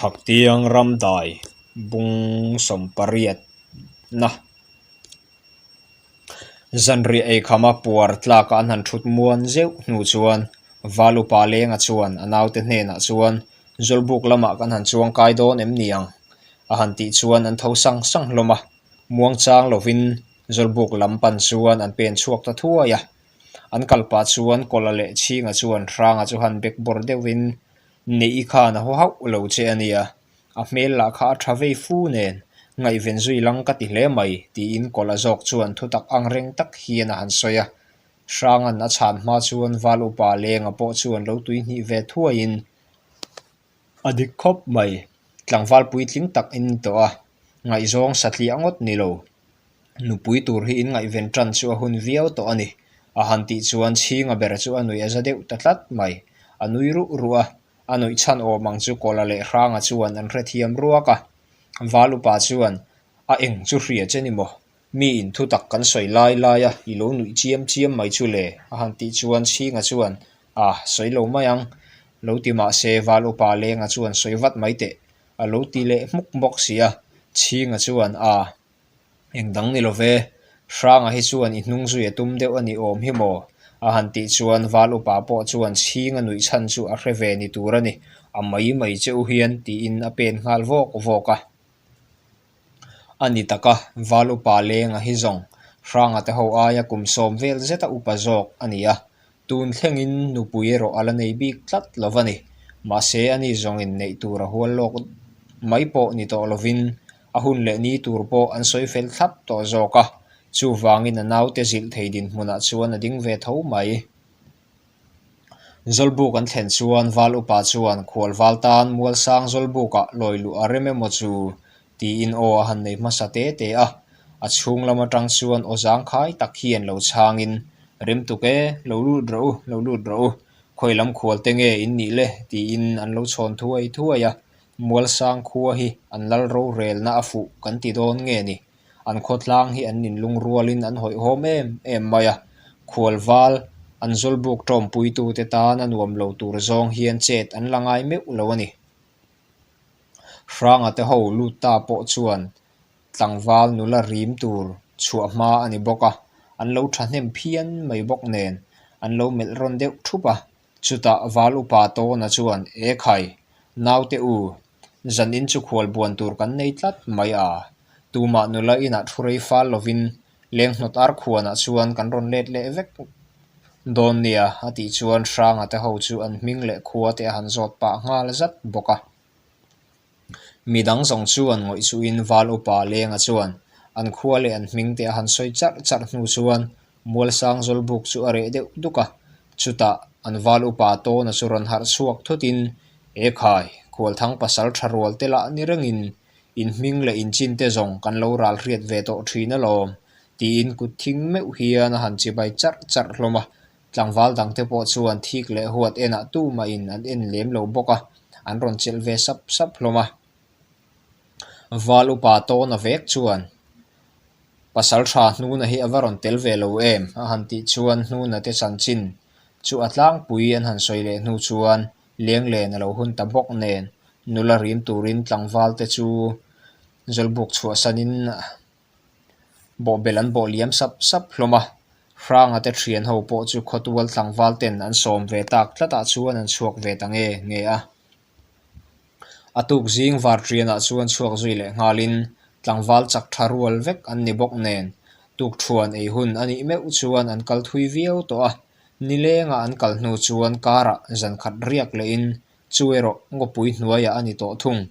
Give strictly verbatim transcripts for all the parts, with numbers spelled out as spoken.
Paktiang Ramdai, bung sawmpariatna. Zanriah ei khama puar tlaka an han thut muan zeuh hnu chuan, Val upa Lenga chuan a naute hnenah chuan, "Zawlbuk lamah kan han chuang kai dawn em ni ang?" a han tih chuan an tho sang sang hlawm a. Muangchang lovin Zawlbuk lam pan chuan an pen chhuak ta thuai a. An kal pah chuan Kawla leh Chhinga chuan Hranga chu han bek bawr deuhin, "Nei i khan a haw hauh lo che a nia. A hmel lah kha a ṭha vei fu nen, ngaihven zui lang ka ti hle mai," tiin Kawla zawk chuan thutak angreng tak hian a han sawi a. Hrangan a chhan hma chuan Val upa Lenga pawh chuan lo tui hnih ve thuaiin, "A dik khawp mai. Tlangval puitling tak in ni tawh a, ngaihzawng satliah ngawt ni lo. Nupui tur hi in ngaihven ṭan chu a hun viau tawh a ni," a han tih chuan Chhinga ber chu a nuih a za deuh ta tlat mai. A nui ruh ruh a, a nuih chhan awm ang chu Kawla leh Hranga chuan an hrethiam ruak a. Val upa chuan, "A eng chu hria che ni maw? Mi in thutak kan sawi lai lai a, i lo nuih chiam chiam mai chu le," a han tih chuan Chhinga chuan, "A, sawi lo mai ang," lo ti mah se Val upa Lenga chuan, "Sawi vat mai teh," a lo ti leh hmuk bawk si a. Chhinga chuan, "A, eng dang ni lo ve, Hranga hi chuan i hnung zui a tum deuh a ni awm hi maw?" a han tih chuan Val upa pawh chuan Chhinga nuih chhan chu a hre ve ni tur a ni, "A mai mai che u hian," tiin a pen nghal vawk vawk a. A ni taka Val upa Lenga hi zawng Hranga te ho aia kum sawm vel zeta upa zawk a ni a. Tun thlengin nupui erawh a la nei bik tlat lo va ni. Mahse, ani zawngin neih tur a hual lawk mai pawh ni tawh lovin, a hun leh ni tur pawh an sawi fel thlap tawh zawk a. Chuvangin a naute zilh thei dinhmunah chuan a ding ve tho mai. Zawlbuk an thlen chuan Val upa chuan, "Khualval tan Mualsang Zawlbukah lawi luh a rem emaw chu?" tiin aw a han nei hmasa te te a. A chhung lam aṭang chuan aw zangkhai tak hian lo chhangin, "Rem tuk e, lo lut rawh u, lo lut rawh u. Khawi lam khual te nge in nih le?" tiin an lo chhawn thuai thuai a. Mualsang khua hi an lal rorelna a fuh kan ti dawn nge ni? An khawtlang hi an inlungrualin an hawihhawm em em mai a. Khualval an Zawlbuk ṭawmpuitute tan a nuam lo tur zawng hian chet an la ngai meuh lo a ni. Hranga te ho lut ta pawh chuan tlangval nula rim tur chhuah hma a ni bawk a, an lo ṭhahnem phian mai bawk nen an lo melh rawn deuh thup a. Chutah Val upa Tawna chuan, "E khai, naute u, zanin chu khual buan tur kan nei tlat mai a. Tumah nula inah thu rei fal lovin, lenghnawt ar khuanah chuan kan rawn let leh vek dawn nia," a tih chuan Hranga te ho chu an hming leh khua te a han zawt pah nghal zat bawk a. Midang zawng chuan ngawih chuhin Val upa Lenga chuan an khua leh an hming te a han sawi charh charh hnu chuan Mualsang Zawlbuk chu a reh deuh duk a. Chutah an Val upa Tawna chu rawn harh chhuak thutin, "E khai, khualthang pasalṭha rual te lah ni rengin in hming leh in chin te zawng kan lo ral hriat ve tawh ṭhin alawm," tiin kut thing meuh hian a han chibai charh charh hlawm a. Tlangval dangte pawh chuan thik leh huat enah tumahin an en lem lo bawk a, an rawn chelh ve sap sap hlawm a. Val upa Tawna vek chuan, "Pasalṭha Hnuna hi a va rawn tel ve lo em?" a han tih chuan Hnuna te chanchin chu a tlangpui an han sawi leh hnu chuan leng len a lo hun ta bawk nen, nula rim turin tlangval te chu Zawlbuk chhuahsanin bawhbel an bawh liam sap sap hlawm a. Hranga te ṭhian ho pawh chu khawtual tlangval ten an sawm ve tak tlatah chuan an chhuak ve ta nge nge a. A tuk zing var ṭianah chuan chhuak zui leh nghalin tlangval chak ṭha rual vek an ni bawk nen, tukṭhuan ei hun a nih meuh chuan an kal thui viau tawh a. Ni lenga an kal hnu chuan karah zan khat riak lehin chu erawh ngawpui hnuaiah a ni tawh thung.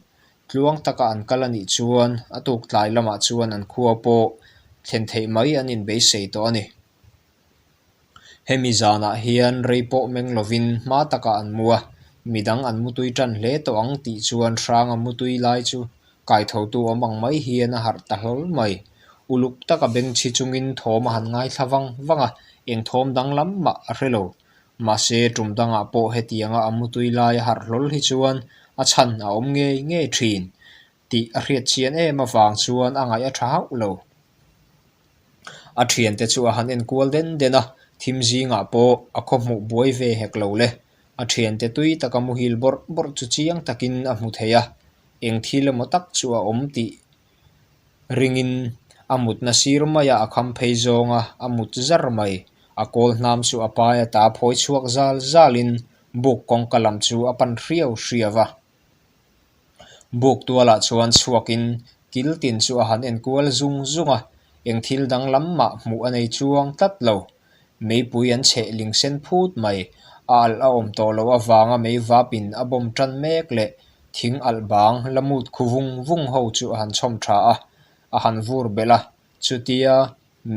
Tluang taka an kal a nih chuan a tuk tlai lamah chuan an khua pawh thlen theih mai an inbeisei tawh a ni. Hemi zanah hian rei pawh meng lovin hma taka an mu a, midang an mutui ṭan hle tawh ang tih chuan Hranga mutui lai chu kaithotu awm ang mai hian a harh ta hlawl mai. Uluk taka bengchhi chungin thawm a han ngaithla vang vang a, eng thawm danglam mah a hre lo. Mahse, tum dangah pawh hetianga a mutui lai a harh hlawl hi chuan a chhan a awm ngei ngei ṭhin tih a hriat chian em avang chuan a ngaih a ṭha hauh lo. A ṭhiante chu a han en kual den den a, thim zingah pawh a khaw hmuh buai ve hek lo le. A ṭhiante tui taka muhil bawrh bawrh chu chiang takin a hmu thei a. eng thil emaw tak chu a awm tih ringin a mutna sir maia a kham phei zawnga a mut zar mai. A kawl hnam chu a pai a ta, phawi chhuak zal zalin buk kawngka lam chu a pan hriau hriau a. Buk tualah chuan chhuakin kil tin chu a han enkual zung zung a, eng thil danglam mah hmuh a nei chuang tlat lo. Meipui an chheh ling sen phut mai, a alh a awm tawh loh avanga meivapin a bawm ṭan mek leh thing alh bang lamut khu vung vung ho chu a han chhawm ṭha a, a han vur belh a. Chutia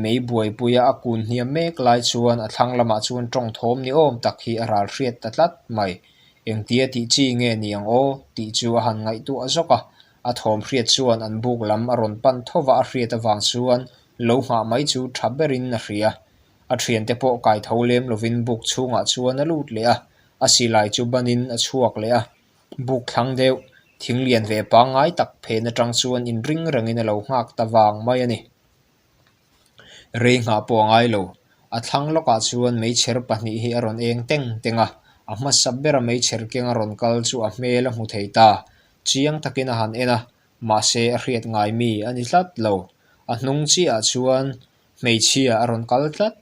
mei buaipuia a kun hniam mek lai chuan a thlang lamah chuan ṭawng thawm ni awm tak hi a ral hriat ta tlat mai. Engtia tih chi nge ni ang aw tih chu a han ngaihtuah zawk a. A thawm hriat chuan an buk lam a rawn pan tho va, a hriat avang chuan lo nghah mai chu ṭha berin a hria. A ṭhiante pawh kai tho lem lovin buk chhungah chuan a lut leh a, a silai chu banin a chhuak leh a. Buk thlang deuh, thing lian ve pangngai tak phen aṭang chuan inring rengin a lo nghak ta vang mai a ni. Rei nghah pawh a ngai lo. A thlang lawkah chuan meichher pahnih hi a rawn eng teng teng a. A hmasa bera meichher kenga rawn kal chu a hmel a hmu thei ta. Chiang takin a han en a, mahse a hriat ngai mi a ni tlat lo. A hnung chiah chuan hmeichhia a rawn kal tlat.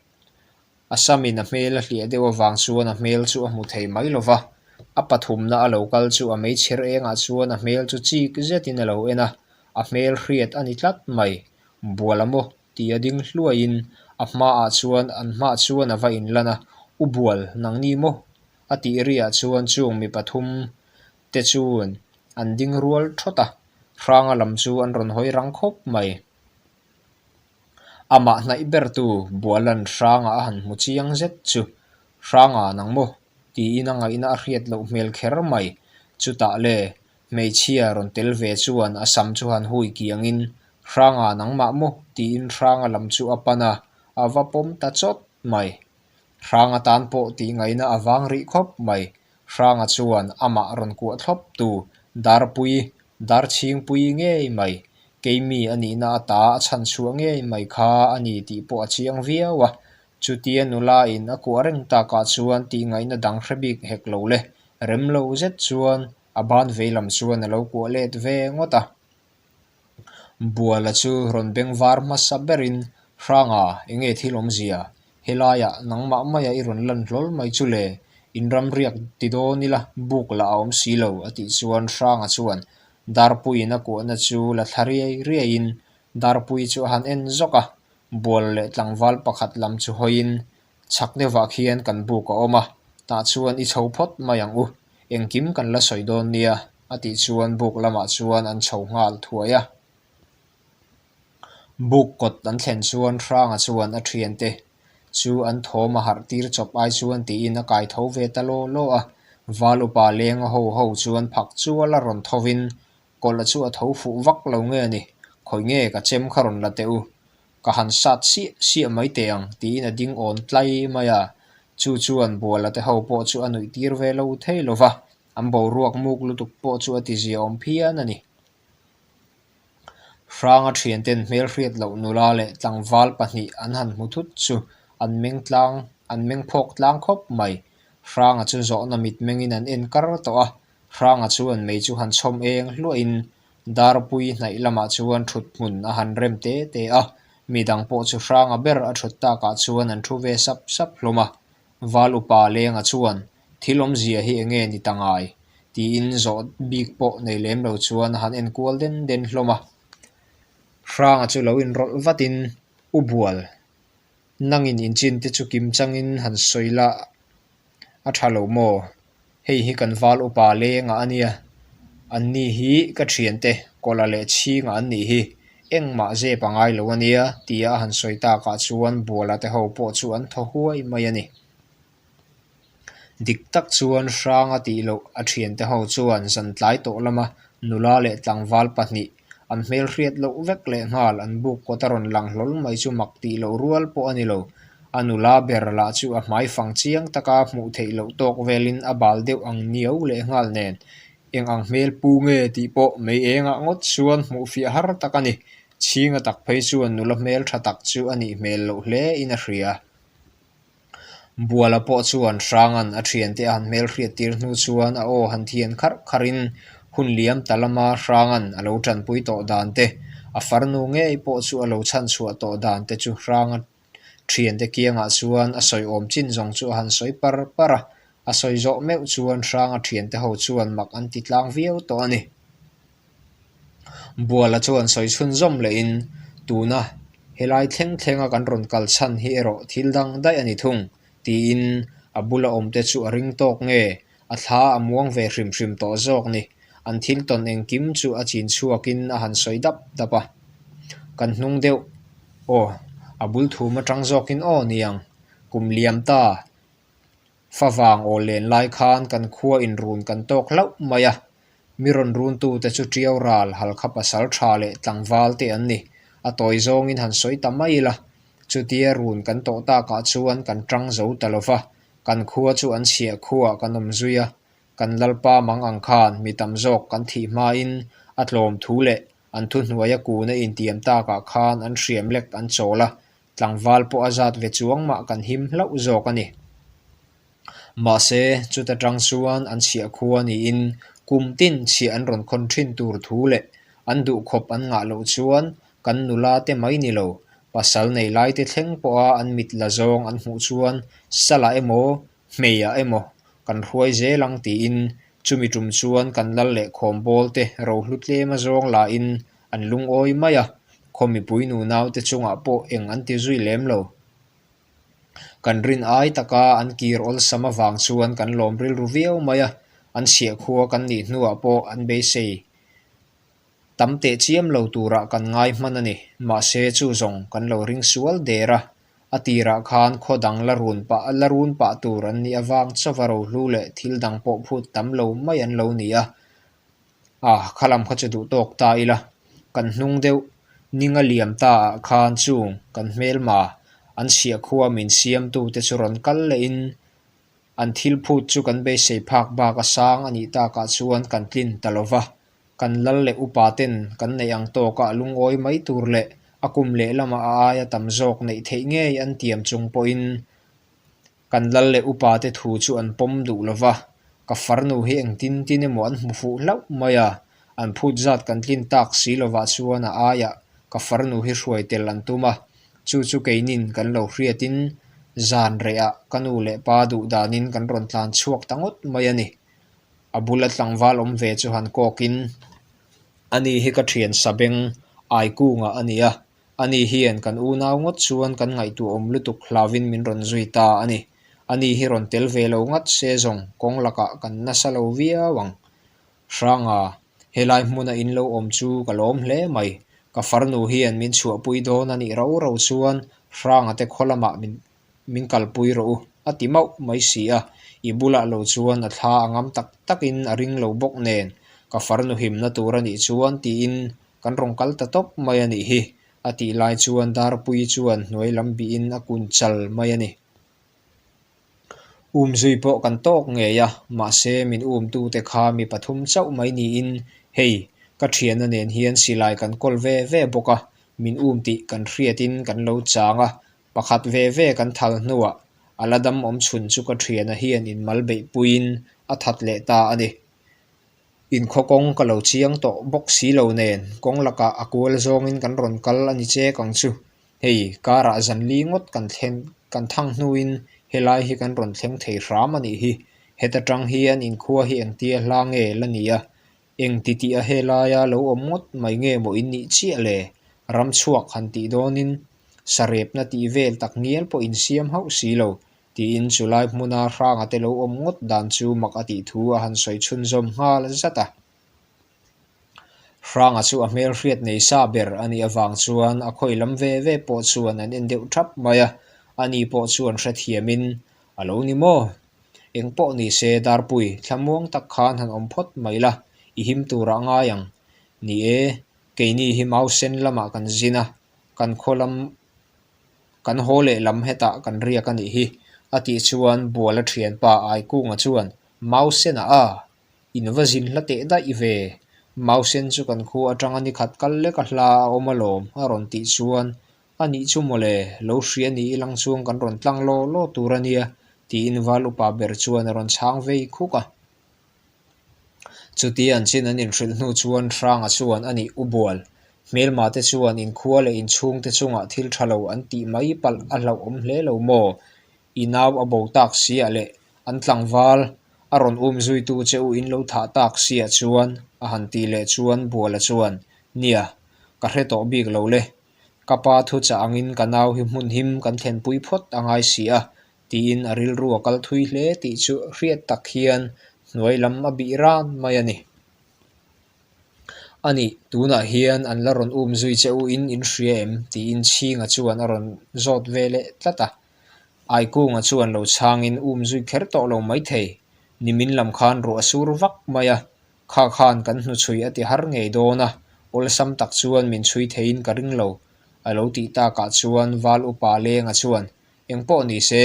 A samin a hmel a hliah deuh avang chuan a hmel chu a hmu thei mai lo va. A pathumna a lo kal chu a meichher engah chuan a hmel chu chik zetin a lo en a, a hmel hriat a ni tlat mai. Bual a maw? Tia ding hluaiin a hmaah chuan, an hmaah chuan a va inlan a, "U Bual, nangni maw?" a tih riah chuan chung mi pathum te chuan an ding rual thawt a, Hranga lam chu an rawn hawi rang khawp mai. Amah hnaih bertu Bualan Hranga a han hmu chiang zet chu, "Hranga, nang maw?" tiin a ngaihna a hriat loh hmel kher mai. Chutah le, hmeichhia rawn tel ve chuan a sam chu han hui kiangin, "Hranga, nangmah maw?" tiin Hranga lam chu a pan a, a va pawm ta chawt mai. Hranga tan pawh tih ngaihna a vang rih khawp mai. Hranga chuan amah rawn kuah thlawptu Darpui, Darchhingpui ngei mai, keimi a nihna ata a chhan chhuah ngei mai kha a ni tih pawh a chiang viau a. Chutia nulain a kuah reng takah chuan tih ngaihna dang hre bik hek lo le, rem lo zet chuan a ban vei lam chuan a lo kuah let ve ngawt a. Buala chu rawn beng var hmasa berin, "Hranga, enge thil awmzia? Helaiah nangmah maia i rawn lan hlawl mai chu le, in ram riak ti dawn ila, buk lah a awm si lo," a tih chuan Hranga chuan Darpuiin a kuahna chu la thla riai riaiin Darpui chu a han en zawk a. Bual leh tlangval pakhat lam chu hawiin, "Chhak deuhvah khian kan buk a awm a, tah chuan i chho phawt mai ang u, engkim kan la sawi dawn nia," a tih chuan buk lamah chuan an chho nghal thuai a. Buk kawt an thlen chuan Hranga chuan a ṭhiante chu an thawm a harh tir chawp ai chuan tiin a kai tho ve ta law law a. Val upa lenga ho ho chuan phak chuala rawn thovin, "Kawla chu a tho fuh vak lo nge ni? Khawi nge ka chem kha rawn la teh u. Ka han sat siah siah mai teh ang," tiin a ding awn tlai mai a. Chu chuan Buala te ho pawh chu a nuih tir ve lo thei lo va, an boruak muk lutuk pawh chu a tizia awm phian a ni. Hranga ṭhianten hmel hriat loh nula leh tlangval pahnih an han hmu thut chu an meng tlang, an meng phawk tlang khawp mai. Hranga chu zawhna mitmengin an en kar tawh a. Hranga chuan mei chu han chhawm eng hluain Darpui hnaih lamah chuan ṭhut hmun a han rem te te a. Midang pawh chu Hranga ber a ṭhut takah chuan an ṭhu ve sap sap hlawm a. Val upa lenga chuan, "Thil awmzia hi enge ni ta ngai?" tiin zawh bik pawh nei lem lo chuan a han enkual den den hlawm a. Hranga chu lo inrawlh vatin, "U Bual, nangin in chinte chu kimchangin han sawi la, a ṭha lo maw? Hei hi kan val upa lenga a nia. Anni hi ka ṭhiante, Kawla leh Chhinga an nih hi, engmah zep a ngai lo a nia," tia a han sawi takah chuan Buala te ho pawh chu an thaw huai mai a ni. Dik tak chuan Hranga tih loh a ṭhiante ho chuan zan tlai tawh lama nula leh tlangval pahnih an hmel hriat loh vek leh nghal an buk kawta rawn lang hlawl mai chu mak tih loh rual pawh a ni lo. A nula ber lah chu a hmai fang chiang taka hmuh theih loh tawk velin a bal deuh ang niau leh nghal nen, eng ang hmel pu nge tih pawh mei engah ngawt chuan hmuh fiah har tak a ni. Chhinga tak phei chuan nula hmel ṭha tak chu a nih hmel loh hle in a hria. Buala pawh chuan Hrangan a ṭhiante a han hmel hriat tir hnu chuan a aw han thian kharh kharhin, Hun liam ta lama Hrangan a lo ṭanpui tawh dan te, a farnu ngei pawh chu a lo chhanchhuah tawh dan te chu Hranga ṭhiante kiangah chuan a sawi awm chin zawng chu a han sawi par par a. A sawi zawh meuh chuan Hranga ṭhiante ho chuan mak an ti tlang viau tawh a ni. Buala chuan sawi chhunzawm lehin, "Tuna helai thleng thlenga kan rawn kal chhan hi erawh thil dang daih a ni thung," tiin a bula awmte chu a ring tawk nge, a thla a muang ve hrim hrim tawh zawk ni. An thil tawn engkim chu a chin chhuakin a han sawi dap dap a. Kan hnung deuh. Aw, a bul thum aṭang zawkin aw niang. Kum liam ta. Favang awl len lai khan kan khua inrun kan tawk hlauh mai a. Mi rawn runtute chu Tiaural, Halkha pasal ṭha leh tlangval te an ni. A tawi zawngin han sawi ta mai ila. Chutia run kan tawh takah chuan kan ṭang zo ta lo va. Kan khua chu an chhiah khuaah kan awm zui a. Kan lalpa mang ang khan mi tam zawk kan thih hmain a tlawm thu leh an thuhnuaia kuna intiam takah khan an hriam lek an chawl a. Tlangval pawh a zat ve chuang mah kan him hlauh zawk a ni. Mahse, chuta ṭang chuan an chhiah khua niin kum tin chhiah an rawn khawn ṭhin tur thu leh an duh khawp an ngah loh chuan kan nula te mai ni lo, pasal nei lai te thleng pawha an mit la zawng an hmuh chuan sala emaw, hmeiah emaw kan hruai zel ang tiin, chumi tum chuan kan lal leh khawmbawl te rohlu tlema zawng lain an lungawi mai a, khaw mipui nu naute chungah pawh eng an ti zui lem lo. Kan rin ai taka an kir awlsam avang chuan kan lawm rilru viau mai a, an chhiah khua kan nih hnuah pawh an beisei tam teh chiam lo turah kan ngai hman a ni. Mahse, chu zawng kan lo ring sual der a. A tirah khan khaw dang la run pah, la run pah tur an nih avang chauh a, rohlu leh thil dang pawh phut tam lo mai an lo ni a. A, khalam kha chu duh tawk ta ila. Kan hnung deuh, ninga liam ta ah khan chung kan hmelma an chhiah khua min siamtute chu rawn kal lehin, an thil phut chu kan beisei phak bak a sang a nih takah chuan kan tlin ta lo va. Kan lal leh upa ten kan neih ang tawka lungawi mai tur leh a kum leh lama a aia tam zawk neih theih ngei an tiam chung pawhin kan lal leh upa te thu chu an pawm duh lo va. Ka farnu hi engtin tin emaw an hmu fuh hlauh mai a, an phut zat kan tlin tak si lovah chuan a aiah ka farnu hi hruai tel an tum a. Chu chu keinin kan lo hriatin zan rehah ka nu leh pa duh danin kan rawn tlan chhuak ta ngawt mai a ni. A bula tlangval awm ve chu han kawkin, "Ani hi ka ṭhian sabeng Aikunga a ni a, ani hian kan unau ngawt chuan kan ngaihtuah awm lutuk hlauin min rawn zui ta a ni. Ani hi rawn tel ve lo ngat se zawng kawng lakah kan nasa lo viau ang. Hranga, helai hmuna in lo awm chu ka lawm hle mai. Ka farnu hian min chhuahpui dawn a nih rau rau chuan Hranga te khaw lamah min, min kalpui rawh u," a ti mauh mai si a. I bulah lo chuan a thla a ngam tak takin a ring lo bawk nen, "Ka farnu himna tur a nih chuan," tiin kan rawn kal ta tawp mai a nih hi. A tih lai chuan Darpui chuan hnuai lam bihin a kun chal mai a ni. Um zui pawh kan tawk ngei a, mahse, min umtute kha mi pathum chauh mai niin, hei, ka ṭhianna nen hian silai kan kawl ve ve bawk a, min um tih kan hriatin kan lo chang a, pakhat ve ve kan thal hnuah a la dam awm chhun chu ka ṭhiana hian inmal beihpuiin a that leh ta a ni. Inkhaw kawng ka lo chiang tawh bawk si lo nen, kawng lakah a kual zawngin kan rawn kal a ni chek ang chu. Hei, karah zan li ngawt kan thlen, kan thang hnuin helai hi kan rawn thleng thei hram a nih hi. Heta ṭang hian inkhua hi engtia hla nge la ni a? Eng titih a helaia lo awm ngawt mai nge maw in nih chiah le? Ram chhuak han tih dawnin, sarepna tih vel tak ngial pawh insiam hauh si lo, tiin chulai hmuna Hranga te lo awm ngawt dan chu mak a tih thu a han sawi chhunzawm nghal zat a. Hranga chu a hmelhriat nei sa ber a nih avang chuan a khawi lam ve ve pawh chuan an en deuh thap mai a, ani pawh chuan hrethiamin, "A lo ni maw? Eng pawh ni se Darpui, thlamuang tak khan han awm phawt mai la, i him turah ngai ang. Ni e, keini hi Mausen lamah kan zin a, kan khaw lam, kan haw leh lam hetah kan riak a nih hi," a tih chuan Buala ṭhianpa Aikunga chuan, "Mausen a a? In va zin hla teh daih ve. Mausen chu kan khua aṭanga ni khat kal lek a hla a awm alawm," a rawn tih chuan, "A nih chu mawle, lo hria ni ilang chuan kan rawn tlang law law tur a nia," tiin val upa ber chuan a rawn chhang vei khuk a. Chuti an chin an inhrilh hnu chuan Hranga chuan, "A nih u Bual, hmelmate chuan in khua leh in chhungte chungah thil ṭha lo an tih mai palh a hlauhawm hle lo maw? I nau a bo tak siah leh an tlangval a rawn um zuitu che u in lo thah tak siah chuan," a han tih leh chuan Buala chuan, "Nia, ka hre tawh bik lo le. Ka pa thuchah angin ka nau hi hmun him kan thlenpui phawt a ngai si a," tiin a rilru a kal thui hle tih chu hriat tak hian hnuai lam a bih ran mai a ni. "A nih, tunah hian an la rawn um zui che u in in hria em?" tiin Chhinga chuan a rawn zawt ve leh tlat a. Aikunga chuan lo chhangin, "Um zui kher tawh lo mai thei. Nimin lam khan ruah a sur vak mai a. Kha khan kan hnu chhui a ti har ngei dawn a. Awlsam tak chuan min chhui theiin ka ring lo," a lo tih takah chuan Val upa Lenga chuan, "Engpawh ni se,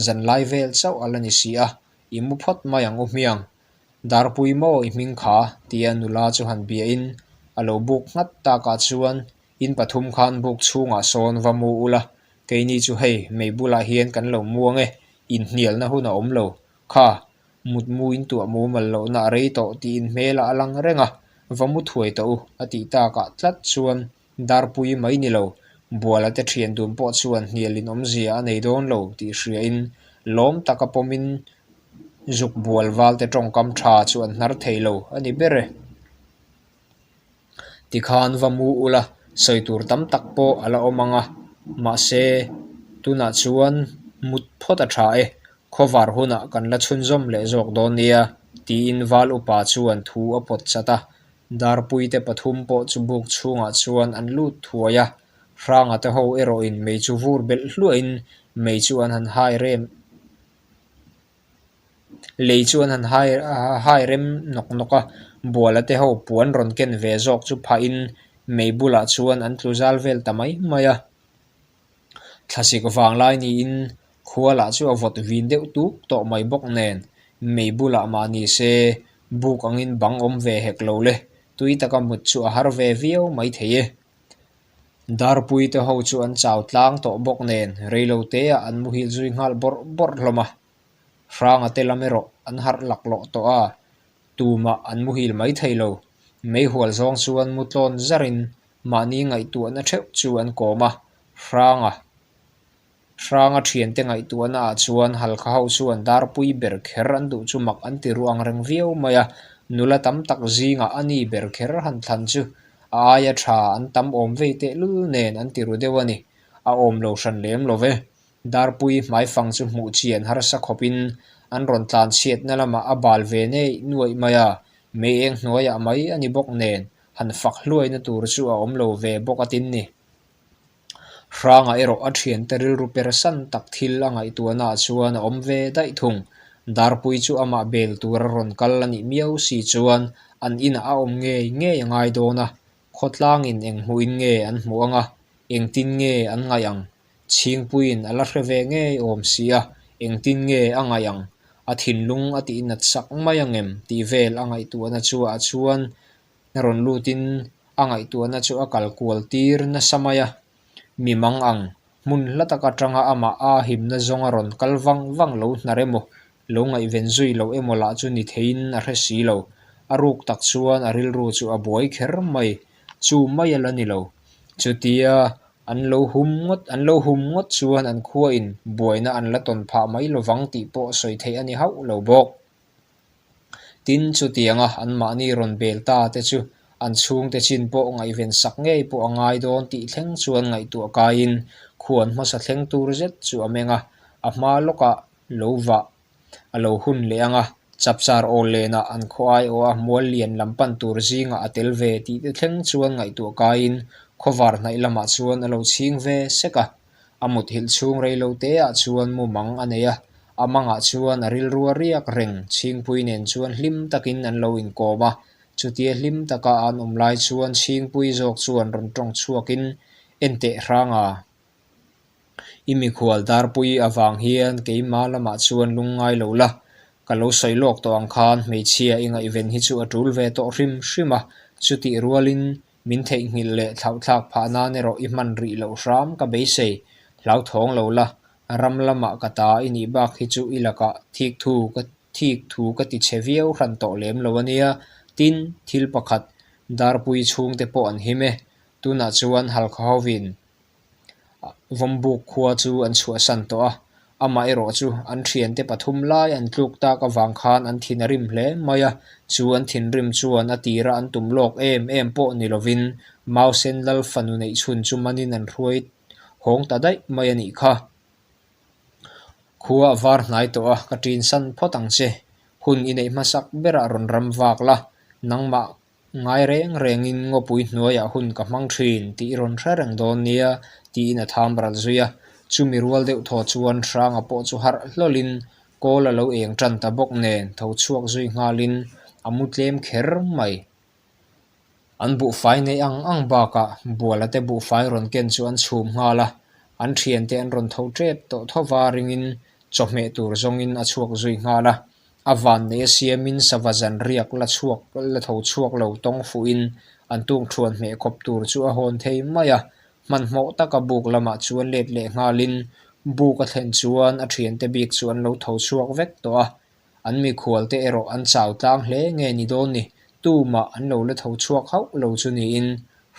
zanlai vel chauh a la ni si a, i mu phawt mai ang u hmiang. Darpui maw i hming kha?" tia nula chu han biain a lo buk nghat takah chuan, "In pathum khan buk chhungah sawn va mu ula, keini chu hei mei bulah hian kan lo mu ang e, inhnialna hun a awm lo. Kha, mutmu in tuah mumal lohna a rei tawh," tiin hmel a lang reng a, "Va mu thuai tawh u," a tih takah tlat chuan Darpui mai ni lo, Buala te ṭhian dun pawh chuan hnial in awmzia a nei dawn lo tih hriain lawm taka pawmin zuk Bual Val te ṭawngkam ṭha chu an hnar thei lo a ni ber e. Tikhan va mu ula, sawi tur tam tak pawh a la awm ang a, mahse, tunah chuan mut phawt a ṭha e, khawvar hunah kan la chhunzawm leh zawk dawn nia, tiin Val upa chuan thu a pawt chat a. Darpui te pathum pawh chu buk chhungah chuan an lut thuai a. Hranga te ho erawhin mei chu vur belh hluain mei chu an han hai rem, lei chu an han hai, hai rem nawk nawk a. Buala te ho puan rawn ken ve zawk chu phahin mei bulah chuan an tlu zal vel ta mai mai a. Thlasik vanglai niin khualah chu a vawt vin deuh tuk tawh mai bawk nen, mei bulah mah ni se, buk angin bang awm ve hek lo le, tui taka mut chu a har ve viau mai thei e. Darpui te ho chu an chau tlang tawh bawk nen, reiloteah an muhil zui nghal bawrh bawrh hlawm a. Hranga te lam erawh an harh laklawh tawh a, tumah an muhil mai thei lo. Meihual zawng chuan mu tlawn zarin mahni ngaihtuahna theuh chu an kawm a. Hranga, Hranga ṭhiante ngaihtuahnaah chuan Halkha ho chuan Darpui ber kher an duh chu mak an ti ru ang reng viau mai a. Nula tam tak zingah ani ber kher han thlan chu a aia ṭha an tam awm vei teh lul nen an ti ru deuh a ni. A awm lo hran lem lo ve. Darpui hmai fang chu hmuh chian harsa khawpin an rawn tlan chhiatna lamah a bal ve nei nuaih mai a, mei eng hnuaiah mai a ni bawk nen han fak hluaina tur chu a awm lo ve bawk a tin ni. Hranga erawh a ṭhiante rilru persan tak thil a ngaihtuahnaah chuan a awm ve daih thung. Darpui chu amah bel tura rawn kal a nih miau si chuan an inah a awm ngei ngei a ngai dawn a. Khawtlangin eng hmuhin nge an hmu ang a, engtin nge an ngaih ang? Chhingpuiin a la hre ve ngei awm si a, engtin nge a ngaih ang? A thinlung a tih nat sak mai ang em? Tih vel a ngaihtuahna chu ah chuan a rawn lutin a ngaihtuahna chu a kal kual tir nasa mai a. Mi mang ang, hmun hla tak aṭanga amah a himna zawnga rawn kal vang vang lo hnar emaw, lo ngaihven zui lo emaw lah chu ni theiin a hre si lo. A ruk tak chuan a rilru chu a buai kher mai, chu mai a la ni lo. Chutia an lo hum ngawt, an lo hum ngawt chuan an khuain buaina an la tawn phah mai lovang tih pawh sawi theih a ni hauh lo bawk. Tin, chutianga anmahni rawn bel ta te chu an chhungte chin pawh ngaihven sak ngei pawh a ngai dawn tih thleng chuan ngaihtuah kaiin khuan hmasa thleng tur zet chu a meng a, a hma lawkah lo vah a lo hun leh ang a, chapchar awl lenah an khaw ai aw a, mual lian lam pan tur zingah a tel ve tih te thleng chuan ngaihtuah kaiin khawvar hnaih lamah chuan a lo chhing ve sek a. A mut hilh chhung rei lo teah chuan mumang a nei a, a mangah chuan a rilru a riak reng. Chhingpui nen chuan hlim takin an lo inkawm a, chutia hlim taka an awm lai chuan Chhingpui zawk chuan rawn ṭawng chhuakin, "En teh Hranga, i mikhual Darpui avang hian keima lamah chuan lungngai lo la, ka lo sawi lawk tawh ang khan hmeichhia i ngaihven hi chu a tul ve tawh hrim hrim a, chutih rualin min theihnghilh leh thlauhthlak phah nan erawh i hman rih loh hram ka beisei, hlauthawng lo la, ram lamah ka ta i nih bak hi chu i lakah thik thu ka, thik thu ka ti chhe viau hran tawh lem lo a nia, Tin, thil pakhat, Darpui chhungte pawh an him e. Tunah chuan Halkha hovin Vawmbuk khua chu an chhuahsan tawh a. Amaherawhchu, an ṭhiante pathum lai an tluk tak avang khan an thin a rim hle mai a. Chu an thinrim chuan a tira an tum lawk em em pawh ni lovin, Mausen lal fanu neih chhun chu manin an hruai hawng ta daih mai a nih kha. Khua a var hnai tawh a, ka ṭin san phawt ang che. Hun i neih hmasak berah rawn ram vak la. Nangmah ngai reng rengin Ngawpui hnuaiah hun ka hmang ṭhin tih i rawn hre reng dawn nia, tiin a tham ral zui a. Chumi rual deuh thaw chuan Hranga pawh chu harh hlawlin kawl a lo eng ṭan ta bawk nen, tho chhuak zui nghalin a mu tlem kher mai. An buhfai nei ang ang bakah Buala te buhfai rawn ken chu an chhum nghal a, an ṭhiante an rawn tho ṭep tawh tho va ringin chawhmeh tur zawngin a chhuak zui nghal a. A vannei a siamin sava zan riak la chhuak, la tho chhuak lo tawng fuhin an tukṭhuan hmeh khawp tur chu a hawn thei mai a. Hmanhmawh taka buk lamah chuan let leh nghalin buk a thlen chuan a ṭhiante bik chu an lo tho chhuak vek tawh a. An mikhualte erawh an chau tlang hle nge ni dawn ni, tumah an lo la tho chhuak hauh lo chu niin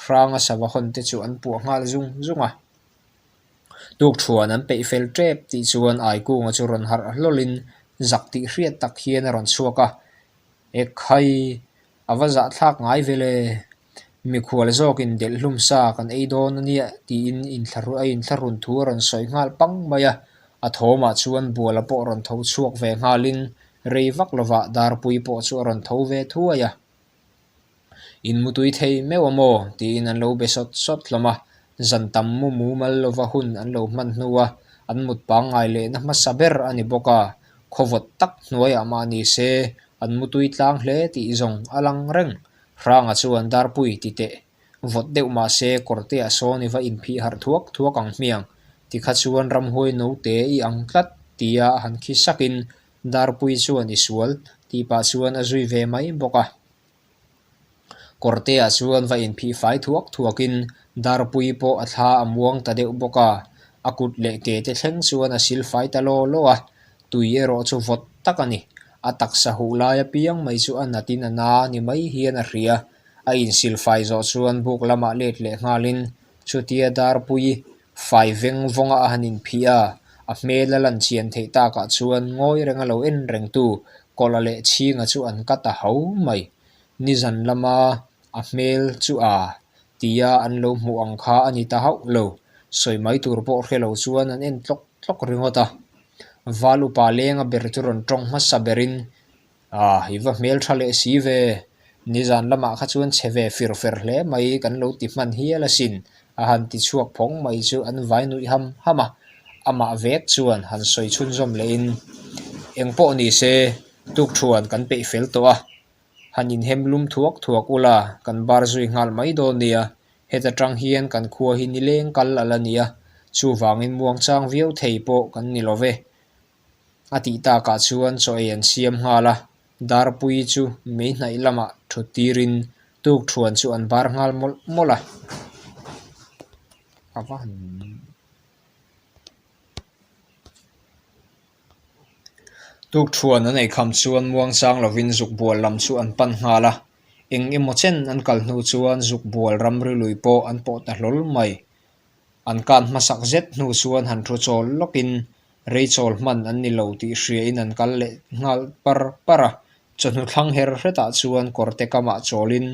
Hranga sava hawnte chu an puah nghal zung zung a. Tukṭhuan an peih fel ṭep tih chuan Aikunga chu rawn harh hlawlin zak tih hriat tak hian a rawn chhuak a. Ekhai, a va zahthlak ngai vele. Mikhual zawkin delh hlum sa kan ei dawn a nia, tiin inthla ru-, a inthla run thu a rawn sawi nghal pang mai a. A thawmah chuan Buala pawh rawn tho chhuak ve nghalin rei vak lovah Darpui pawh chu a rawn tho ve thuai a. In mutui thei meuh a maw? Tiin an lo be sawt sawt hlawm a. Zan tam mu mumal lova hun an lo hman hnu a, an mut pangngai lehna hmasa ber a ni bawk a. Khaw vawt tak hnuaiah mah ni se, an mutui tlang hle tih zawng a lang reng. Hranga chuan Darpui ti teh. Vawt deuh mah se, Kawrteah sawn i va inphih harh thuak thuak ang hmiang. Tikha chuan ramhuai note i ang tlat, tia a han khi sakin Darpui chuan i sual tih pah chuan a zui ve mai bawk a. Kawrteah chuan va inphih fai thuak thuakin Darpui pawh a thla a muang ta deuh bawk a. A kut leh ke te thleng chuan a sil fai ta law law a. Tui erawh chu vawt tak a ni. A taksa huh lai apiang mai chu a natin a na ni mai hian a hria. A insil fai zawh chuan buk lamah let leh nghalin chutia Darpui fai veng vawnga a han inphih a. A hmel a lan chian theih takah chuan ngawi renga lo en rengtu kawla leh chhinga chu an kat a hau mai. Nizan lama a hmel chu a, tia an lo hmuh ang kha a ni ta hauh lo. Sawi mai tur pawh hre lo chuan an en tlawk tlawk ringawt a. Val upa lenga ber chu rawn ṭawng hmasa berin, a, i va hmel ṭha leh si ve. Nizan lamah kha chuan chhe ve fir fer hle mai kan lo ti hman hial asin, a han ti chhuak phawng mai chu an vai nuih ham ham a. Amah vek chuan han sawi chhunzawm lehin, engpawh ni se, tukṭhuan kan peih fel tawh a. Han inhem lum thuak thuak ula, kan bar zui nghal mai dawn nia. Heta ṭang hian kan khua hi ni leng kal a la ni a, chuvangin muangchang viau thei pawh kan ni lo ve. A tih takah chuan chaw ei an siam nghal a, Darpui chu mei hnaih lamah ṭhut tirin tukṭhuan chu an bar nghal mawlh mawlh a. A va han Tukṭhuan an ei kham chuan muangchang lovin zukbual lam chu an pan nghal a. Eng emaw chen an kal hnu chuan zukbual ramri lui pawh an pawh ta hlawl mai. An kan hmasak zet hnu chuan han ṭhu chawl lawkin, rei chawl hman an ni lo tih hriain an kal leh nghal par par a. Chawhnu thlang her hretah chuan kawrte kamah chawlin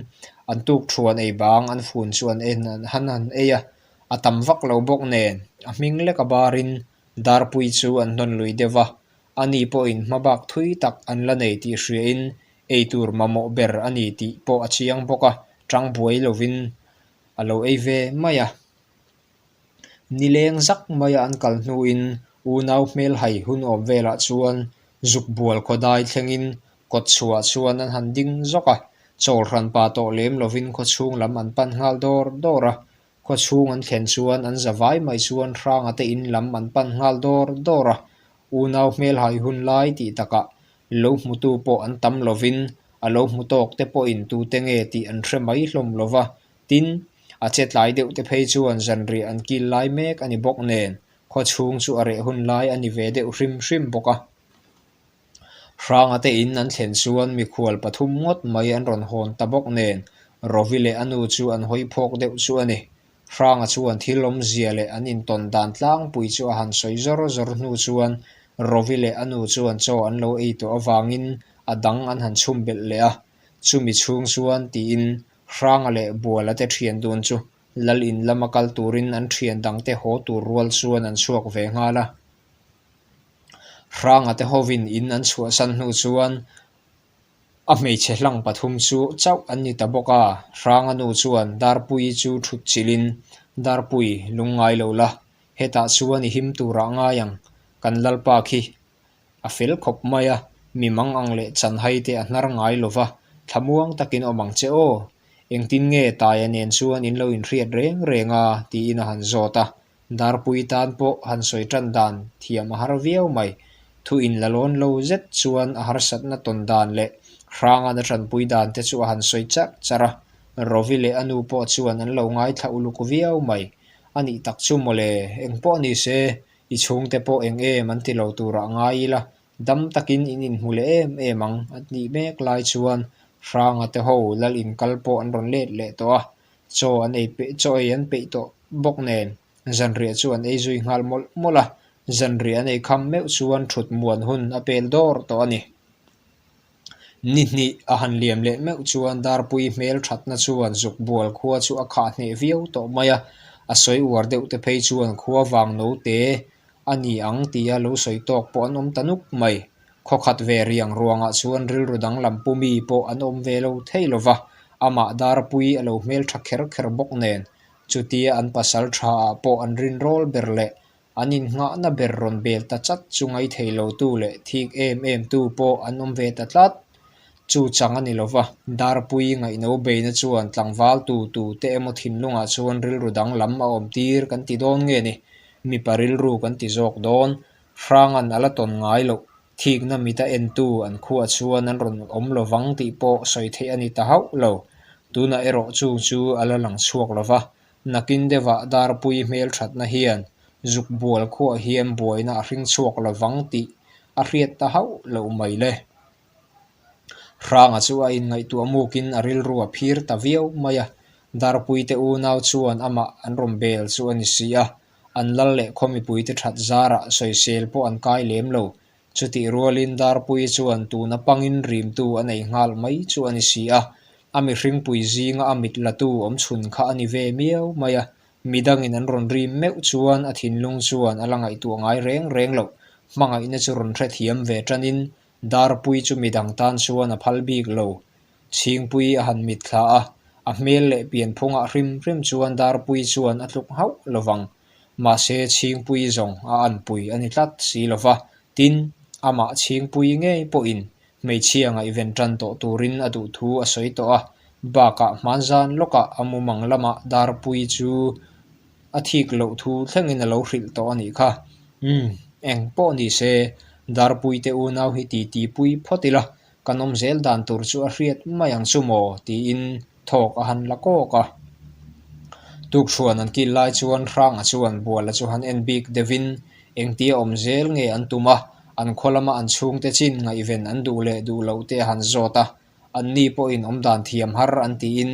an tukṭhuan ei bang an fun chu an en, an han, han ei a. A tam vak lo bawk nen, a hming leka barin Darpui chu an hnawn lui deuh a. Ani pawhin hmabak thui tak an la nei tih hriain, ei tur mamawh ber a ni tih pawh a chiang bawk a, ṭang buai lovin a lo ei ve mai a. Ni leng zak maia an kal hnuin unau hmel hai hun awm velah chuan zukbual khawdai thlengin kawtchhuah chuan an han ding zawk a. Chawl hran pa tawh lem lovin khawchhung lam an pan nghal dawr dawr a. Khawchhung an thlen chuan an zavai mai chuan Hranga te in lam an pan nghal dawr dawr a. Unau hmel hai hun lai tih takah lo hmutu pawh an tam lovin, a lo hmu tawk te pawhin tute nge tih an hre mai hlawm lo va. Tin, a che tlai deuh te phei chuan zanriah an kil lai mek a ni bawk nen, khawchhung chu a reh hun lai a ni ve deuh hrim hrim bawk a. Hranga te in an thlen chuan mikhual pathum ngawt mai an rawn hawn ta bawk nen, Rovi leh a nu chu an hawi phawk deuh chu a ni. Hranga chuan thil awmzia leh an intawn dan tlangpui chu a han sawi zawr zawr hnu chuan Rovi leh a nu chuan chaw an lo ei tawh avangin a dang an han chhum belh leh a. Chumi chhung chuan tiin Hranga leh Buala te ṭhian dun chu lal in lama kal turin an ṭhian dangte haw tur rual chuan an chhuak ve nghal a. Hranga te hovin in an chhuahsan hnu chuan a hmeichhe hlang pathum chu chauh an ni ta bawk a. Hranga nu chuan Darpui chu ṭhut chilhin, "Darpui, lungngai lo la, hetah chuan i him turah ngai ang. Kan lalpa khi a fel khawp mai a, mi mang ang leh chanhai te a hnar ngai lo va, thlamuang takin awm ang che aw. Engtin nge Taia nen chuan in lo inhriat reng reng a?" tiin a han zawt a. Darpui tan pawh han sawi ṭan dan thiam a har viau mai. Thu in la lawn lo zet chuan a harsatna tawn dan leh Hrangan a ṭanpui dan te chu a han sawi char char a. Rovi leh a nu pawh chuan an lo ngaithla uluk viau mai. A nih tak chu mawle, eng pawh ni se, i chhungte pawh eng em an ti lo turah ngai ila, dam takin in inhmu leh em em ang, a nih mek lai chuan Hranga te ho lal in kal pawh an rawn let leh tawh a. Chaw an ei pe-, chaw ei an peih tawh bawk nen, zanriah chu an ei zui nghal mawlh mawlh a. Zanriah an ei kham meuh chuan ṭhut muan hun a pel dawr tawh a ni. Ni hnih a han liam leh meuh chuan Darpui hmel ṭhatna chuan Zukbual khua chu a khah hneh viau tawh mai a. A sawi uar deuh te phei chuan khua vang no te a ni ang tia lo sawi tawk pawh an awm ta nuk mai. Khaw khat ve riang ruangah chuan rilru danglam pu mi pawh an awm ve lo thei lo va. Amah Darpui a lo hmel ṭha kher kher bawk nen, chutia an pasal ṭhaah pawh an rin rawl ber leh an innghahna ber rawn bel ta chat chu ngai thei lo tu leh thik em em tu pawh an awm ve ta tlat. Chu chang a ni lo va, Darpui ngaihno beina chuan tlangval tu tu te emaw thinlungah chuan rilru danglam a awm tir kan ti dawn nge ni? Mipa rilru kan ti zawk dawn. Hrangan a la tawn ngai lo. Thikna mita entu an khuaah chuan an rawn awm lo vang tih pawh sawi theih a ni ta hauh lo. Tunah erawh chung chu a la lang chhuak lo va. Nakin deuhah Darpui hmel ṭhatna hian Zukbual khuaah hian buaina a hring chhuak lo vang tih a hriat ta hauh lo mai le. Hranga chu a inngaihtuah mukin a rilru a phir ta viau mai a. Darpui te unau chuan amah an rawn bel chu a ni si a. An lal leh khaw mipui te ṭhat zarah sawisel pawh an kai lem lo. Chutih rualin Darpui chuan tuna pangin rimtu a nei nghal mai chu a ni si a. A mihringpui zinga a mit latu awm chhun kha a ni ve miau mai a. Midangin an rawn rim meuh chuan a thinlung chuan a la ngaihtuah ngai reng reng lo. Hmangaihna chu rawn hrethiam ve ṭanin Darpui chu midang tan chuan a phal bik lo. Chhingpui a han mit thla a, a hmel leh pianphungah hrim hrim chuan Darpui chuan a tluk hauh lo vang. Mahse, Chhingpui zawng a anpui a ni tlat si lo va. Tin, amah Chhingpui ngei pawhin hmeichhia ngaihven ṭan tawh turin a duh thu a sawi tawh a. Bakah hman zan lawkah a mumang lamah Darpui chu a thik loh thu thlengin a lo hrilh tawh a nih kha. Um, eng pawh ni se, Darpui te unau hi titi pui phawt ila, kan awm zel dan tur chu a hriat mai ang chu maw, tiin thawk a han la kawk a. Tukṭhuan an kil lai chuan Hranga chuan Buala chu han en bik deuhin, engtia awm zel nge an tum a, an khaw lama an chhungte chin ngaihven an duh leh duh loh te a han zawt a. Anni pawhin awm dan thiam har an tiin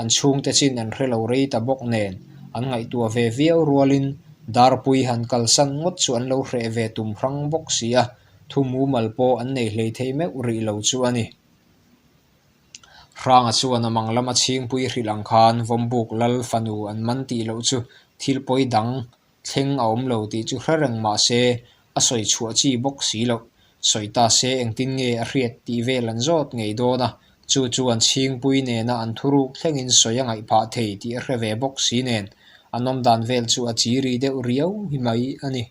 an chhungte chin an hre lo rei ta bawk nen, an ngaihtuah ve viau rualin Darpui han kalsan ngawt chu an lo hreh ve tum hrang bawk si a, thu mumal pawh an nei hlei thei meuh rih lo chu a ni. Hranga chuan a mang lama Chhingpui hrilh ang khan Vawmbuk lal fanu an man tih loh chu thil pawi dang thleng a awm lo tih chu hre reng mah se, a sawi chhuah chi bawk si lo. Sawi ta se, engtin nge a hriat tih vel an zawt ngei dawn a. Chu chuan Chhingpui nena an thuruk thlengin sawi a ngaih phah thei tih a hre ve bawk si nen, an awm dan vel chu a chi ri deuh riau hi mai a ni.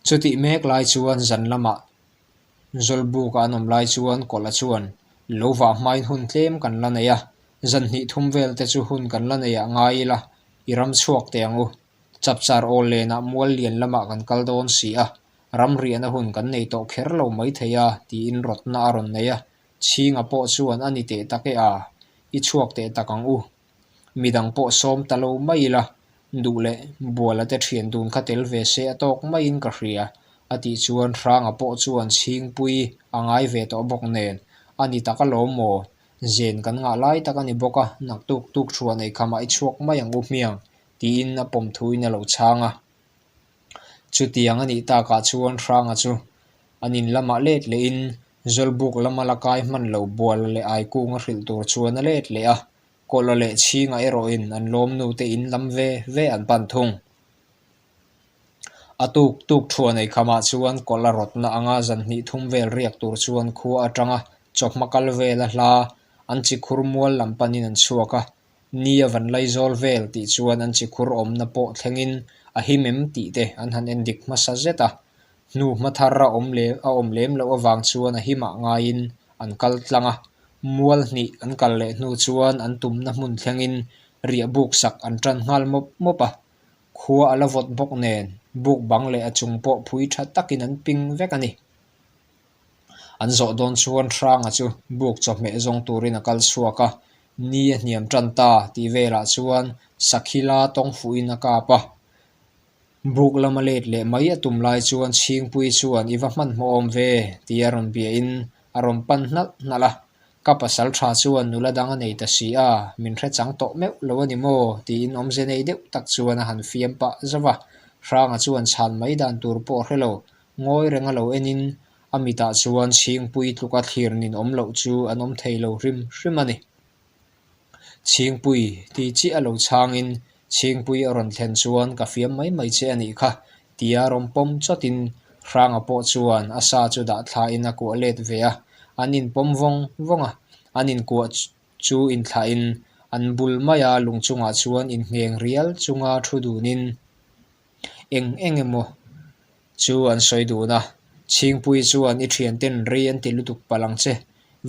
Chutih mek lai chuan zan lamah Zawlbuka an awm lai chuan Kawla chuan, "Lo vah hmain hun tlem kan la nei a, zan hnih thum vel te chu hun kan la nei ah ngai ila, i ram chhuak teh ang u. Chapchar awl lenah Muallian lamah kan kal dawn si a, ram riahna hun kan nei tawh kher lo mai thei a," tiin rawtna a rawn nei a. Chhinga pawh chuan, "A ni teh tak e a, i chhuak teh tak ang u. Midang pawh sawm ta lo mai ila, duh leh Buala te ṭhian dun kha tel ve se a tawk maiin ka hria. a tih chuan Hranga pawh chuan Chhingpui a ngai ve tawh bawk nen, a ni tak alawm maw, zen kan ngah lai tak a ni bawk a, naktuk tuk thuan ei khamah i chhuak mai ang u hmiang, tiin a pawm thuin a lo chhang a. Chutiang a nih takah chuan Hranga chu an in lamah let lehin Zawlbuk lama la kai hman lo Buala leh Aikunga hrilh tur chuan a let leh a, Kawla leh Chhinga erawhin an lawmnu te in lam ve ve an pan thung. A tuk tuk thuan ei khamah chuan Kawla rawtna anga zan hnih thum vel riak tur chuan khua aṭanga chawhma kal vela hla an chi khur mual lam panin an chhuak a, ni a van lai zawl vel tih chuan an chi khur awmna pawh thlengin a him em tih te an han endik hmasa zet a. Hnu hma thar a awm le, a awm lem loh avang chuan a himah ngaiin an kal tlang a. Mual hnih an kal leh hnu chuan an tumna hmun thlengin riahbuk sak an ṭan nghal mawp mawp a. Khua a la vawt bawk nen, buk bang leh a chung pawh phui ṭha takin an ping vek a ni. An zawh dawn chuan Hranga chu buk chawhmeh zawng turin a kal chhuak a, ni a hniam ṭan ta tih velah chuan sakhi la tawng fuhin a kap a. Buk lama let leh mai a tum lai chuan Chhingpui chuan, "I va hman hmawh awm ve," tia rawn biain a rawn pan hnalh hnalh a. "Ka pasalṭha chuan nula dang a nei ta si a, min hre chang tawh meuh lo a ni maw?" tiin awmze nei deuh tak chuan a han fiam pah zo va. Hranga chuan chhan mai dan tur pawh hre lo, ngawi renga lo enin a mitah chuan Chhingpui tluka thlir nin awm loh chu an awm thei lo hrim hrim a ni. "Chhingpui," ti chiah a lo chhangin, "Chhingpui a rawn thlen chuan ka fiam mai mai che a nih kha," tia rawn pawm chawtin Hranga pawh chuan a sa chu dah thlain a kuah let ve a, an inpawm vawng vawng a, an inkuah chu inthlahin an bul mai a, lung chungah chuan inngheng rial chunga ṭhu dunin eng eng emaw chu an sawi dun a. Chhingpui chuan, "I ṭhianten rei an ti lutuk palh ang che,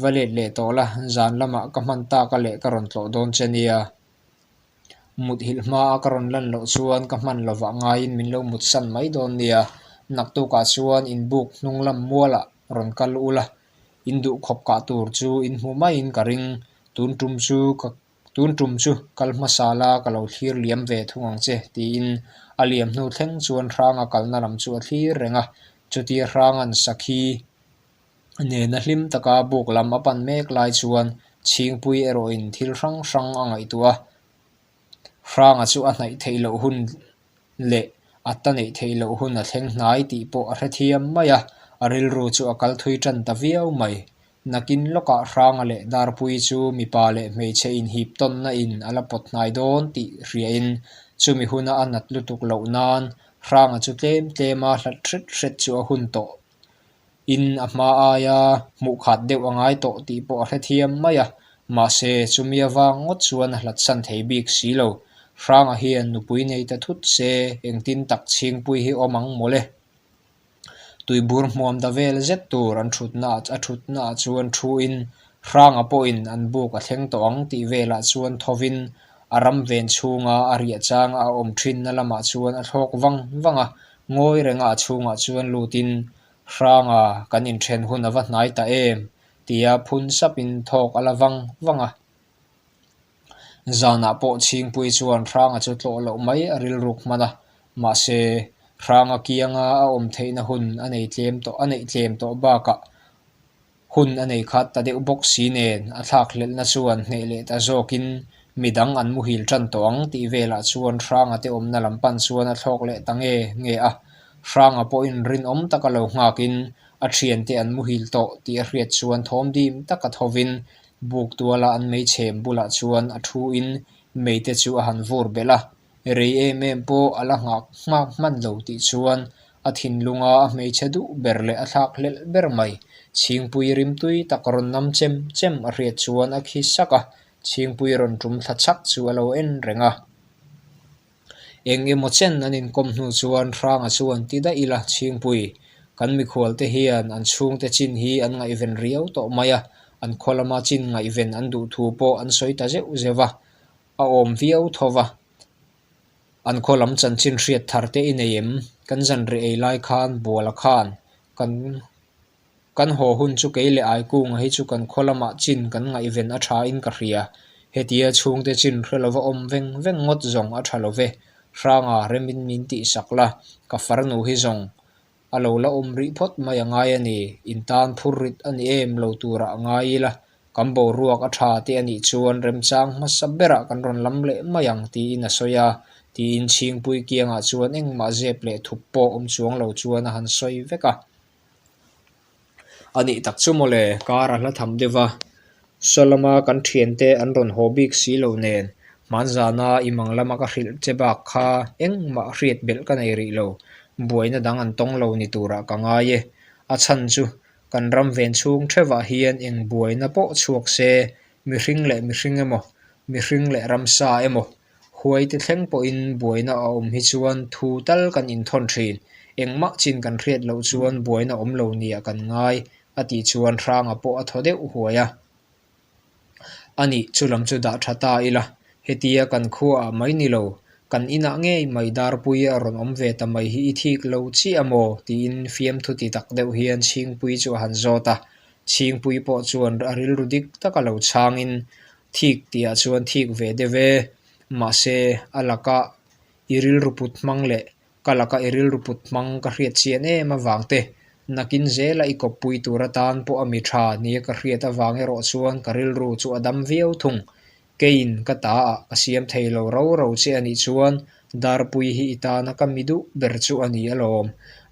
va let leh tawh la, zan lamah ka hman ta ka leh ka rawn tlawh dawn che nia. Mut hilh hmaa ka rawn lan loh chuan ka hman lovah ngaiin min lo mutsan mai dawn nia. Naktukah chuan in buk hnung lam mualah rawn kal ula, in duh khawp kah tur chu in hmu maiin ka ring, tun ṭum chu ka, tun ṭum chu kal hmasa la ka lo thlir liam ve thung ang che," tiin a liam hnu thleng chuan Hranga kalna lam chu a thlir reng a. Chutia Hrangan sakhi nena hlim taka buk lam a pan mek lai chuan Chhingpui erawhin thil hrang hrang a ngaihtuah a. Hranga chu a hnaih theih loh hun leh a ta neih theih loh hun a thleng hnai tih pawh a hrethiam mai a, a rilru chu a kal thui ṭan ta viau mai. Nakin lawkah Hranga leh Darpui chu mipa leh hmeichhe inhip tawnnain a la pawt hnai dawn tih hriain, chumi huna a nat lutuk loh nan Hranga chu tlem tlema hlat hret hret chu a hun tawh in a hma aia hmuh khat deuh a ngai tawh tih pawh a hrethiam mai a. Mahse, chumi avang ngawt chuan a hlatsan thei bik si lo. Hranga hian nupui nei ta thut se, engtin tak Chhingpui hi awm ang maw le? Tuibur hmuam da vel zet tur an ṭhutna, a ṭhutnaah chuan ṭhuin Hranga pawhin an buk a thleng tawh ang tih velah chuan thovin a ram ven chhunga a riah changa a awm ṭhinna lamah chuan a thlawk vang vang a, ngawi renga a chhungah chuan lutin, "Hranga, kan inṭhen hun a va hnai ta em," tia phun sapin thawk a la vang vang a. Zanah pawh Chhingpui chuan Hranga chu tlawh loh mai a rilruk hman a. Mahse, Hranga kianga a awm theihna hun a nei tlem tawh, a neih tlem tawh bakah hun a nei khat ta deuh bawk si nen, a thlakhlelhna chuan hneh leh ta zawkin midang an muhil ṭan tawh ang tih velah chuan Hranga te awmna lam pan chuan a thlawk leh ta nge nge a. Hranga pawhin rinawm taka lo nghakin a ṭhiante an muhil tawh tih a hriat chuan thawm dim taka thovin buk tuala an meichhem bulah chuan a ṭhuin meite chu a han vur belh a. Rei em em pawh a la nghak nghak hman lo tih chuan a thinlunga a hmeichhe duh ber leh a thlakhlelh ber mai. Chhingpui rimtui tak rawn nam chem chem a hriat chuan a khi sak a, Chhingpui rawn tum thla chak chu a lo en reng a. Eng emaw chen an inkawm hnu chuan Hranga chuan, "Ti daih ila Chhingpui, kan mikhualte hian an chhungte chin hi an ngaihven riau tawh mai a, an khaw lama chin ngaihven an duh thu pawh an sawi ta zeuh zeuh a, a awm viau tho va. An khaw lam chanchin hriat thar te i nei em? Kan zanriah ei lai khan Buala khan kan, kan haw hun chu kei leh Aikunga hi chu kan khaw lamah chin kan ngaihven a ṭha in ka hria. Hetia chhungte chin hre lova awm veng veng ngawt zawng a ṭha lo ve. Hranga, remin min tih sak la, ka farnu hi zawng a lo la awm rih phawt mai a ngai a ni. In tan phur rit a ni em lo turah ngai ila, kan boruak a ṭha te a nih chuan remchang hmasa berah kan rawn lam leh mai ang, tiin a sawi a. Tiin Chhingpui kiangah chuan engmah zep leh thup pawh awm chuang lo chuan a han sawi vek a. A nih tak chu mawle, kar a hla tham deuh a. Saw lama kan ṭhiante an rawn haw bik si lo nen, hman zana i mang lama ka hrilh che bak kha engmah hriat belh ka nei rih lo. Buaina dang an tawng lo ni turah ka ngai e. A chhan chu, kan ram ven chhung theuhah hian eng buaina pawh chhuak se, mihring leh mihring emaw, mihring leh ramsa emaw, huaite thleng pawhin buaina a awm hi chuan thu tal kan inthawn ṭhin. Engmah chin kan hriat loh chuan buaina awm lo nia kan ngai, a tih chuan Hranga pawh a thaw deuh huai a. A nih, chu lam chu dah ṭha ta ila, hetia kan khuaah mai ni lo, kan inah ngei mai Darpuia a rawn awm ve ta mai hi i thik lo chiah a maw, tiin fiamthu ti tak deuh hian Chhingpui chu a han zawt a. Chhingpui pawh chuan a rilru dik taka lo chhangin, thik tihah chuan thik ve deuh e. Mahse, a laka i rilru put hmang leh ka laka i rilru put hmang ka hriat chian em avang te, nakin zela i kawppui tur atan pawh a mi ṭha nia ka hriat avang erawh chuan ka rilru chu a dam viau thung. Keiin ka ta ah ka siam thei lo ro ro che a nih chuan, Darpui hi i tana ka mi duh ber chu a ni alawm.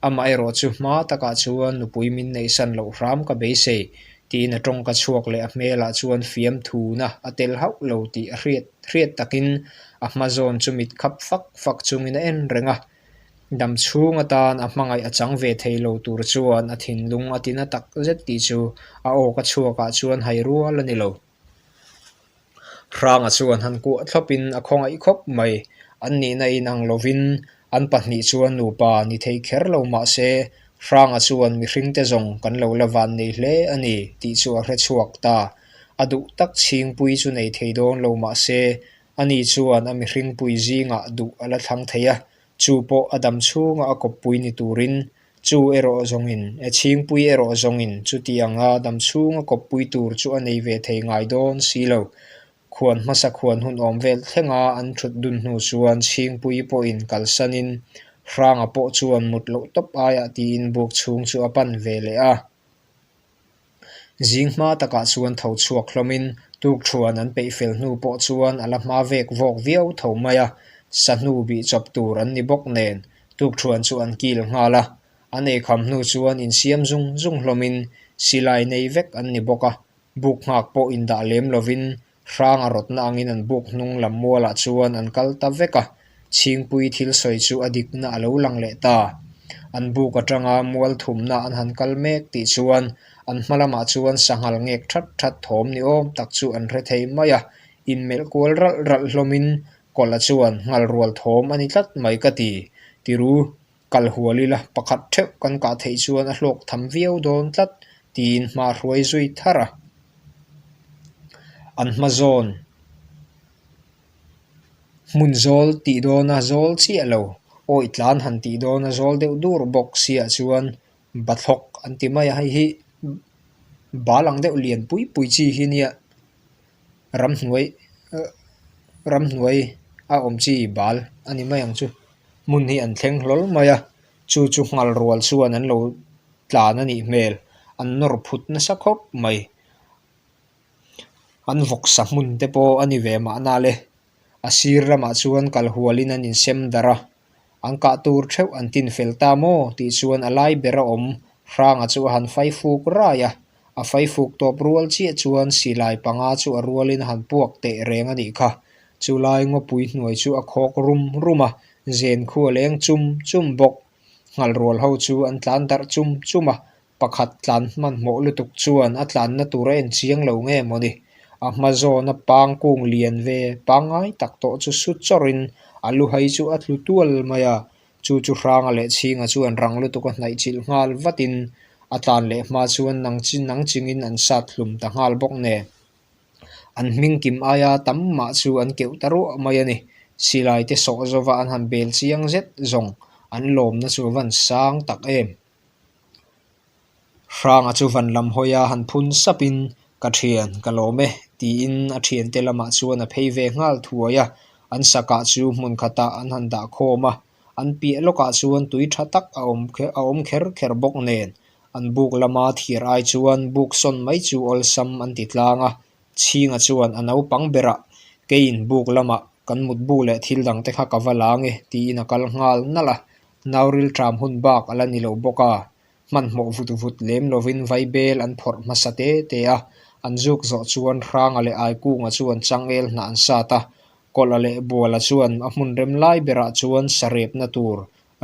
Amaherawhchu hma takah chuan nupui min neihsan loh hram ka beisei, tiin a ṭawngka chhuak leh a hmelah chuan fiamthuna a tel hauh lo tih a hriat, hriat takin a hma zawn chu mit khap fak fak chungin a en reng a. Dam chhung atan a hmangaih a chang ve thei lo tur chuan a thinlung a tina tak zet tih chu a awka chhuakah chuan hai rual a ni lo. Hranga chuan han kuah thlawpin a khawngaih khawp mai. An nihna inang lovin, an pahnih chuan nupa ni thei kher lo mah se, Hranga chuan mihringte zawng kan lo la vannei hle a ni tih chu a hre chhuak ta. A duh tak Chhingpui chu nei thei dawn lo mah se, ani chuan a mihringpui zingah duh a la thlang thei a. Chu pawh a dam chhunga a kawppui ni turin, chu erawh zawngin, e, Chhingpui erawh zawngin, chutianga dam chhunga kawppui tur chu a nei ve thei ngai dawn si lo. Khuan hmasa khuan hun awm vel thlenga an ṭhut dun hnu chuan Chhingpui pawhin kalsanin, Hranga pawh chuan mut loh tawp aiah tiin buk chhung chu a pan ve leh a. Zing hma takah chuan tho chhuak hlawmin tukṭhuan an peih fel hnu pawh chuan a la hma vek vawk viau tho mai a, sahnu bih chawp tur an ni bawk nen tukṭhuan chu an kil nghal a. An ei kham hnu chuan insiam zung zung hlawmin silai nei vek an ni bawk a, buk nghak pawh indah lem lovin Hranga rawtna angin an buk hnung lam mualah chuan an kal ta vek a. Chhingpui thil sawi chu a dikna a lo lang leh ta. An buk aṭanga mual thumna an han kal mek tih chuan an hma lamah chuan sanghal ngek ṭhat ṭhat thawm ni awm tak chu an hre thei mai a. Inmelh kual ralh ralh hlawmin kawla chuan nghal rual thawm a ni tlat mai ka ti. Ti ru, kal hual ila, pakhat theuh kan kah theih chuan a hlawk tham viau dawn tlat, tiin hma hruai zui thar a. An hma zawn hmun zawl tih dawna zawl chiah lo, awih tlan han tih dawna zawl deuh dur bawk siah chuan bathlawk an ti mai a, hei hi bal ang deuh lian pui pui chi hi nia, ramhnuai, eh, ramhnuai a awm chi bal a ni mai ang chu. Hmun hi an thleng hlawl mai a, chu chu nghal rual chuan an lo tlan a nih hmel, an nawr phut nasa khawp mai. An vawksa hmun te pawh a ni ve mahna le. A sir lamah chuan kal hualin an insem darh a. An kah tur theuh an tin fel ta maw tih chuan a lai ber a awm, Hranga chu a han fai fuk rai a. A fai fuk tawp rual chiah chuan silai panga chu a rualin a han puak teh reng a nih kha. Chu lai ngawpui hnuai chu a khawk rum rum a, zen khu a leng chum chum bawk. Nghal rual ho chu an tlan darh chum chum a, pakhat tlan hmanhmawh lutuk chuan a tlanna tur a en chiang lo nge maw ni. A hma zawna pang kung lian ve, pangngai tak tawh chu su chawrin a lu hai chu a tlu tual mai a. Chu chu Hranga leh Chhinga chuan rang lutuk a hnaih chilh nghal vatin a tlan leh hma chuan nang chi, nang chingin an sat hlum ta nghal bawk nen. An hming kim aia tam mah chu an keuh ta ruah mai a ni. Silai te sawh zova an han bel chiang zet zawng, an lawmna chu a van sang tak em. Hranga chu van lam hawia han phun sapin, "Ka ṭhian, ka lawm e," tiin a ṭhiante lamah chuan a phei ve nghal thuai a. An sakah chu hmun khatah an han dah khawm a. An piah lawkah chuan tui ṭha tak a awm khe-, a awm kher kher bawk nen, an buk lama thir ai chuan buk sawn mai chu awlsam an ti tlang a. Chhinga chuan a naupang berah, "Keiin buk lamah kan mutbu leh thil dangte kha ka va la ang e," tiin a kal nghal nalh a. Nau rilṭam hun bak a la ni lo bawk a. Hmanhmawh vut vut lem lovin vaibel an phawrh hmasa te te a. An zuk zawh chuan Hranga leh Aikunga chuan changel hna an sat a. Kawla leh Buala chuan a hmun rem lai berah chuan sarepna tur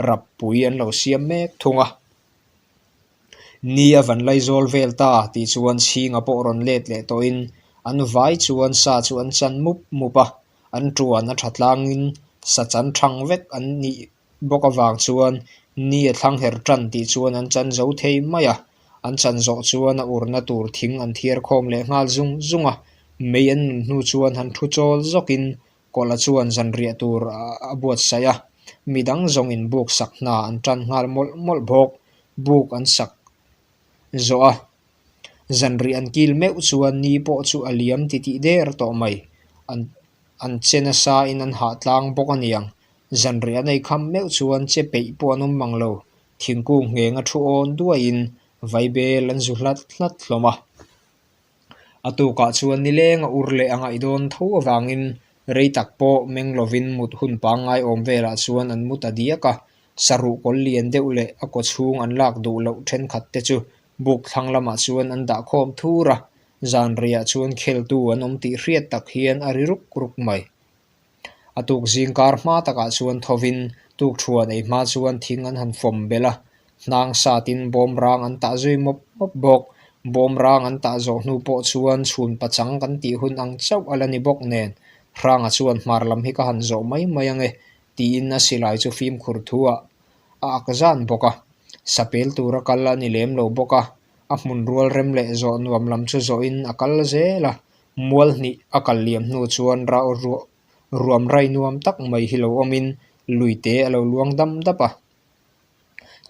rappui an lo siam mek thung a. Ni a van lai zawl vel ta tih chuan Chhinga pawh rawn let leh tawhin an vai chuan sa chu an chan mup mup a. An ṭuan a ṭha tlangin sa chan ṭhang vek an nih bawk avang chuan ni a thlang her ṭan tih chuan an chan zo thei mai a. An chan zawh chuan a urna tur thing an thiar khawm leh nghal zung zung a. Mei an nun hnu chuan han ṭhu chawl zawkin Kawla chuan zanriah tur a, a buatsaih a. Midang zawngin buk sak hna an ṭan nghal mawlh mawlh bawk. Buk an sak zawh a. Zanriah an kil meuh chuan ni pawh chu a liam ti tih der tawh mai. An, an che nasa in an hah tlang bawk a niang. Zanriah an ei kham meuh chuan che peih pawh an awm mang lo. Thingkung ngheng a ṭhu awn duaiin vaibel an zu hlat hlat hlawm a. A tukah chuan ni leng a ur leh a ngaih dawn tho avangin rei tak pawh meng lovin mut hun pangngai awm velah chuan an mut a diak a. Saruh kawl lian deuh leh a kawchhung an lak duh loh ṭhenkhat te chu buk thlang lamah chuan an dah khawm thur a. Zanriah chuan kheltu an awm tih hriat tak hian a ri ruk ruk mai. A tuk zingkar hma takah chuan thovin tukṭhuan ei hma chuan thing an han fawm belh a. Hnang satin bawmrang an tah zui mawp mawp bawk. Bawmrang an tah zawh hnu pawh chuan chhun pachang kan tih hun ang chauh a la ni bawk nen, Hranga chuan, "Hmar lam hi ka han zawh mai mai ang e," tiin a silai chu fimkhur thuah a ak zan bawk a. Sapel tura kal a ni lem lo bawk a. A hmun rual rem leh zawh nuam lam chu zawhin a kal zel a. Mual hnih a kal liam hnu chuan rau ru-, ruam rai nuam tak mai hi lo awmin luite a lo luang dam dap a.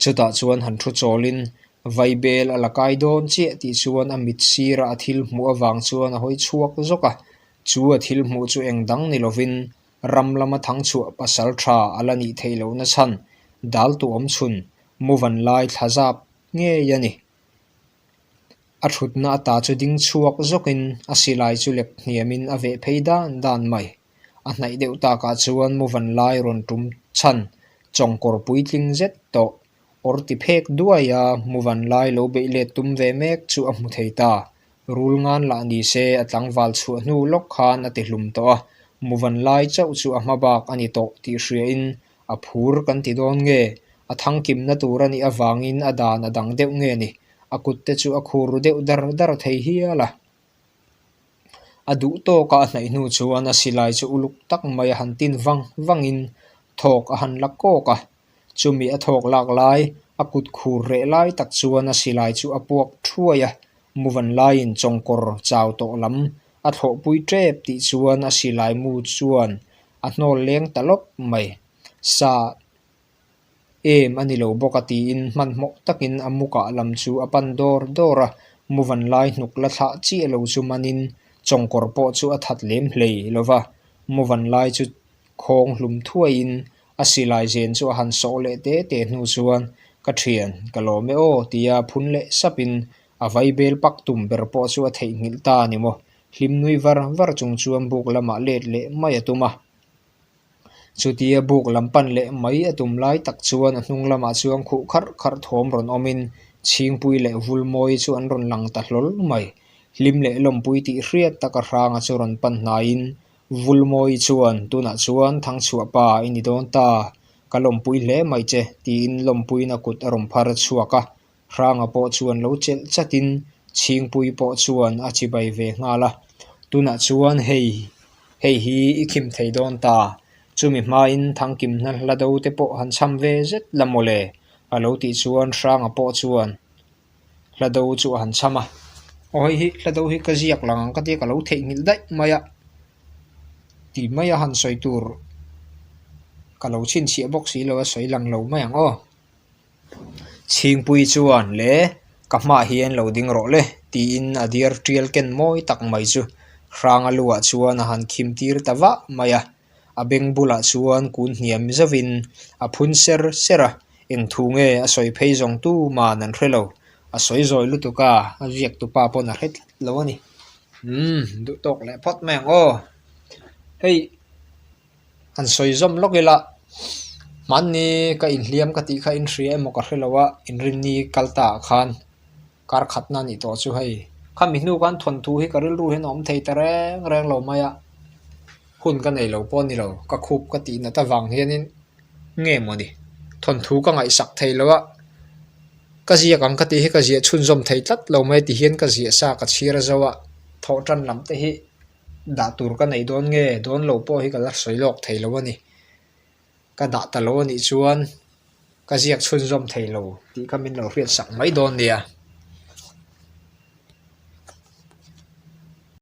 Chutah chuan han ṭhu chawlin vaibel a la kai dawn chiah tih chuan a mit sira a thil hmuh avang chuan a hawi chhuak zawk a. Chu a thil hmuh chu eng dang ni lovin ram lama thangchhuah pasalṭha a la nih theih lohna chhan dal tuam chhun Muvanlai thlazap ngei a ni. A ṭhutna ata chu ding chhuak zawkin a silai chu lek hniamin a veh phei dan dan mai. A hnaih deuh takah chuan Muvanlai rawn tum chhan chawngkawr puitling zet tawh awr ti phek duaia Muvanlai lo beih let tum ve mek chu a hmu thei ta. Rul ngan lah ni se, a tlangval chhuah hnu lawk khan a ti hlum tawh a. Muvanlai chauh chu a hmabak a ni tawh tih hriain a phur kan ti dawn nge? A thangkimna tur a nih avangin a dan a dang deuh nge ni? A kut te chu a khur deuh dar dar thei hial a. A duh tawka a hnaih hnu chuan a silai chu uluk tak mai a han tin vang vangin thawk a han la kawk a. Chumi a thawk lak lai, a kut khur reh lai tak chuan a silai chu a puak thuai a. Muvanlaiin chawngkawr chau tawh lam a thlawhpui ṭep tih chuan a silai mu chuan a hnawl leng ta lawp mai. Sa em a ni lo bawk a tiin hmanhmawh takin a mukah lam chu a pan dawr dawr a. Muvanlai hnuk la thlah chiah lo chu manin chawngkawr pawh chu a that lem hlei lo va. Muvanlai chu khawng hlum thuaiin a silai zen chu a han sawh leh te te hnu chuan, "Ka ṭhian, ka lawm e aw," tia phun leh sapin a vaibel pak tum ber pawh chu a theihnghilh ta ni maw. Hlim nui var var chung chuan buk lamah let leh mai a tum a. Chutia buk lam pan leh mai a tum lai tak chuan a hnung lamah chuan khuh kharh kharh thawm rawn awmin Chhingpui leh Vulmawi chu an rawn lang ta hlawl mai. Hlim leh lawmpui tih hriat taka Hranga chu rawn pan hnaiin Vulmawi chuan, "Tunah chuan Thangchhuah pa i ni dawn ta, ka lawmpui hle mai che," tiin lawmpuiin a kut a rawn phar chhuak a. Hranga pawh chuan lo chelh chatin Chhingpui pawh chuan a chibai ve nghal a. "Tunah chuan hei, hei hi i khim thei dawn ta. Chumi hmain thangkimna hla do te pawh han chham ve zet la maw le," a lo tih chuan Hranga pawh chuan hla do chu a han chham a. "Aw, hei hi hla do hi ka ziak lang ang ka tia, ka lo theihnghilh daih mai a," ti mai a han sawi tur ka lo chhinchhiah bawk si lo a, sawi lang lo mai ang aw. Chhingpui chuan, "Le, ka hmaah hian lo ding rawh le," tiin a diar tial ken mawi tak mai chu Hranga luah chuan a han khim tir ta vah mai a. a beng bulah chuan kun hniam zovin a phun ser ser a. Eng thu nge a sawi phei zawng tuman an hre lo. A sawi zawi lutuk a, a ziaktu pa pawn a hre tlat lo a ni. Hmm, duh tawk leh phawt mai ang aw. Hei, an sawi zawm lawk ila. Hman ni ka inhliam ka tih kha in hria emaw ka hre lo a, in rin ni kal ta khan. Kar khatna ni tawh chu hei. Khami hnu khan thawnthu hi ka rilru hian a awm thei ta reng reng lo mai a. Hun ka nei lo pawh ni lo, ka khup ka tih nat avang hianin nge maw ni. Thawnthu ka ngaihsak thei lo a. Ka ziak ang ka tih hi ka ziah chhunzawm thei tlat lo mai ti hian ka ziah sa ka chhir a zo a. Thawh ṭan lam te hi dah tur ka nei dawn nge, dawn lo pawh hi ka la sawi lawk thei lo a ni. Ka dah ta lo a nih chuan ka ziak chhunzawm thei lo tih kha min lo hriatsak mai dawn nia.